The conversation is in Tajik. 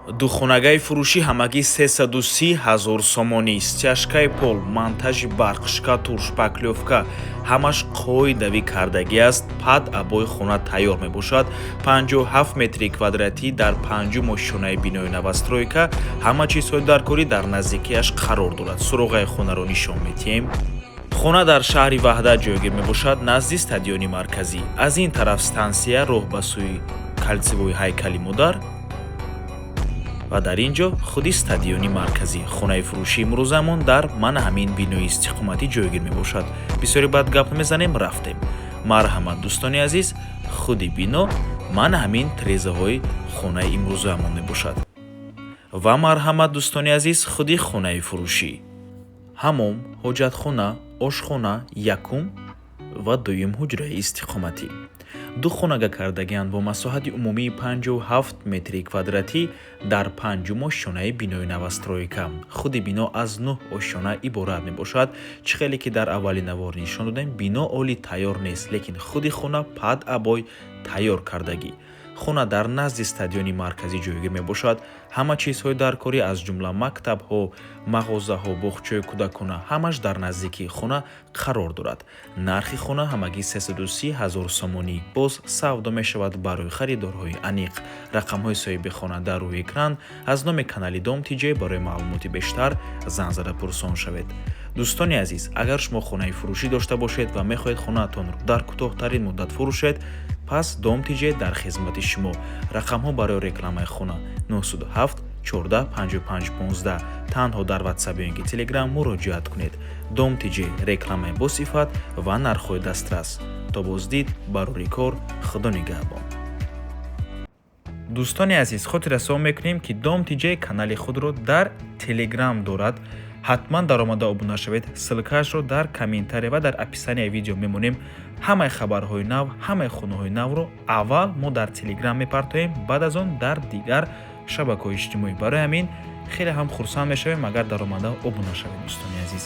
Духонагаи фурӯшӣ ҳамагӣ 330 ҳазор сомонӣ. Стяжкаи пол, монтажи барқ, штукатур, шпаклёвка ҳамаш қоидавӣ кардагӣ аст. Под обои хона тайёр мебошад. 57 метри квадратӣ дар панҷум ошёнаи бинои новостройка. Ҳама чизҳои даркорӣ дар наздикиаш қарор дорад. Суроғаи хонаро нишон медиҳем. Хона дар шаҳри Ваҳдат ҷойгир мебошад, назди стадиони марказӣ. Аз ин тараф стансия, роҳ ба сӯи кольцевой ҳайкали модар ва дар ин ҷо худи стадиони марказӣ. Хонаи фурӯшии имрӯзамон дар мана ҳамин бинои истиқоматӣ ҷойгир мебошад. Бисёре баъд гап мезанем, рафтем. Марҳамат, дӯстони азиз, худи бино мана ҳамин трезаҳои хонаи имрӯзаамон мебошад. Ва марҳамат, дӯстони азиз, худи хонаи фурӯшӣ: ҳамом, ҳоҷатхона, ошхона, якум ва дуюм ҳуҷраи истиқоматӣ. Ду хонага кардагианд бо масоҳати умумии 57 метри квадратӣ дар панҷум ошёнаи бинои новостройка. Худи бино аз нӯҳ ошёна иборат мебошад. Чӣ хеле ки дар аввали навор нишон додем, бино оли тайёр нест, лекин худи хона под обой тайёр кардагӣ. Хона дар назди стадиони марказӣ ҷойгир мебошад. Ҳама чизҳои даркорӣ, аз ҷумла мактабҳо, мағозаҳо, боғчаи кӯдакона ҳамаш дар наздикии хона қарор дорад. Нархи хона ҳамагӣ 330 ҳазор сомонӣ, боз савдо мешавад барои харидорҳои аниқ. Рақамҳои соҳиби хона дар рӯи экран. Аз номи канали Дом ТЖ барои маълумоти бештар занг зада пурсон шавед. Дӯстони азиз, агар шумо хонаи фурӯшӣ дошта бошед ва мехоҳед хонаатонро дар кӯтоҳтарин муддат фурӯшед, пас Дом ТЖ дар хизмати шумо. Рақамҳо барои рекламаи хона: 907 14 55 15. Танҳо дар Ватсап ё ин ки Телеграм муроҷиат кунед. Дом ТЖ: рекламаи босифат ва нархҳои дастрас. То боздид, барори кор, Худо нигаҳбон. Дӯстони азиз, хотиррасон мекунем, ки Дом ТЖ канали худро дар Телеграм дорад. Ҳатман даромада обуна шавед. Ссылкаашро дар комментария ва дар описанияи видео мемонем. Ҳамаи хабарҳои нав, ҳамаи хонаҳои навро аввал мо дар Телеграм мепартоем, баъд аз он дар дигар шабакаҳои иҷтимоӣ. Барои ҳамин хеле ҳам хурсанд мешавем, агар даромада обуна шавед, дӯстони азиз.